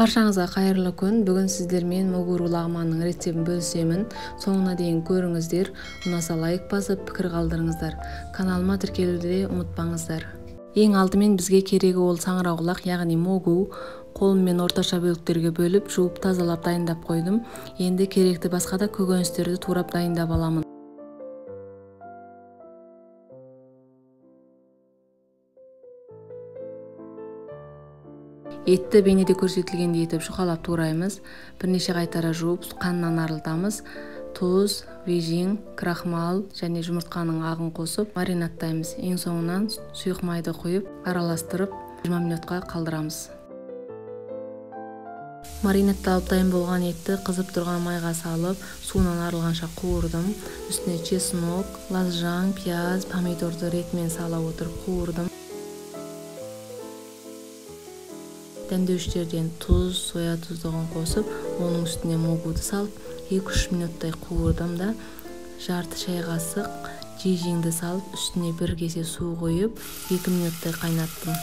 Баршаңызға қайырлы күн. Бүгін сіздермен могуру лағманның рецептін бөлісемін. Соңына дейін көріңіздер. Ұнаса лайк басып, пікір қалдырыңыздар. Каналыма тіркелуді де ұмытпаңыздар. Ең алдымен бізге керегі ол саңырауқұлақ, яғни могу. Қолыммен орташа бөліктерге бөліп, жуып тазалап дайындап қойдым. Енді керекті басқа да көкөністерді турап дайындап аламын. Етті бейнеде көрсетілгендей етіп жұқалап тураймыз. Бірнеше қайтара жуып, қанынан арылтамыз. Тұз, вежин, крахмал және жұмыртқаның ағын қосып маринадтаймыз. Ең соңынан сұйық майды құйып, араластырып 20 минутқа қалдырамыз. Маринадталып дайын болған етті қызып тұрған майға салып, суынан арылғанша қуырдым. Үстіне чеснок, лазжан, пияз, помидорды ретімен сала отырып қуырдым. Дәмдеуіштерден тұз, соя тұздығын қосып, оның үстіне могуды салып, 2-3 минуттай қуырдым да, жарты шай қасық жижеңді салып, үстіне бір кесе су құйып, 2 минуттай қайнаттым.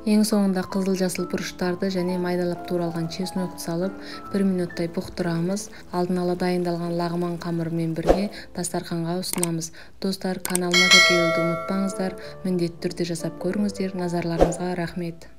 Ең соңында қызыл жасыл бұрыштарды және майдалап туралған чеснокты салып, 1 минуттай бұқтырамыз. Алдын ала дайындалған лағман қамырымен бірге дастарханға ұсынамыз. Достар, каналыма тіркелуді ұмытпаңыздар. Міндетті түрде жасап көріңіздер. Назарларыңызға рахмет.